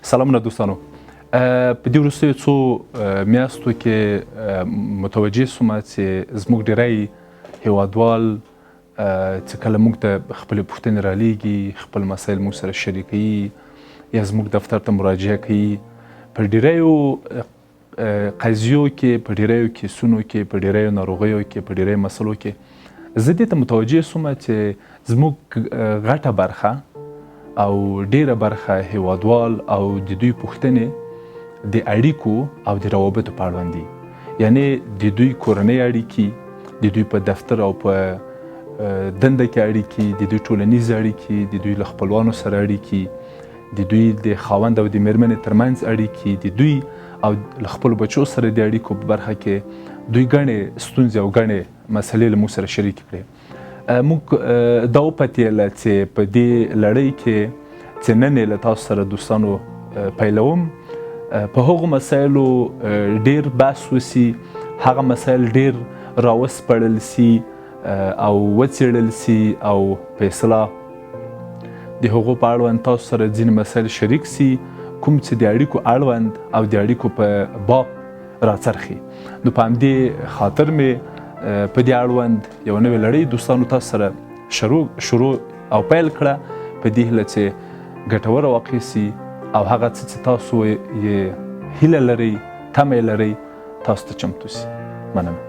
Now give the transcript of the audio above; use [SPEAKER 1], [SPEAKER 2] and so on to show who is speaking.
[SPEAKER 1] سلامونه دوستانو. په دې وروستیو څو میاشتو کې متوجه سوم چې زموږ ډیری هیوادوال چې کله موږ ته خپلې پوښتنې رالیږي، خپل مسایل موږ سره شریکوي یا زموږ دفتر ته مراجعه کوي، په ډیریو قضیو کې، په ډیریو کیسونو کې، په ډیریو ناروغیو کې، په ډیریو مسلو کې زه دې ته متوجه سوم چې زموږ غټه برخه او ډیره برخه هیوادوال او د دوی پوښتنې د اړیکو او د روابطو په اړوند دي، یعنی د دوی کورنۍ اړیکې، د دوی په دفتر او په دنده کې اړیکې، د دوی ټولنیز اړیکې، د دوی له خپلوانو سره اړیکې، د دوی د خاوند او د میرمنې ترمنځ اړیکې، د دوی او له خپلو بچو سره د اړیکو په برخه کې دوی ګڼې ستونزې او ګڼې مسلې له موږ سره شریکې کړې. موږ دا وپتیله چې په دې لړۍ کې چې نن یې له تاسو سره دوستانو پیلوم، په هغو مسایلو ډیر بحث وسي، هغه مسایل ډیر راوسپړل سي او وڅېړل سي او په اصطلاح د هغو په اړوند تاسو سره ځینې مسایل شریک سي کوم چې د اړیکو اړوند او د اړیکو په باب راڅرخي. نو په همدې خاطر مې په دې اړوند یو نوې لړۍ دوستانو تاسو سره شروع او پیل کړه، په دې هیله چې ګټوره واقع سي او هغه څه چې تاسو یې هیله لرئ، تمه یې لرئ، تاسو ته چمتو سي. مننه.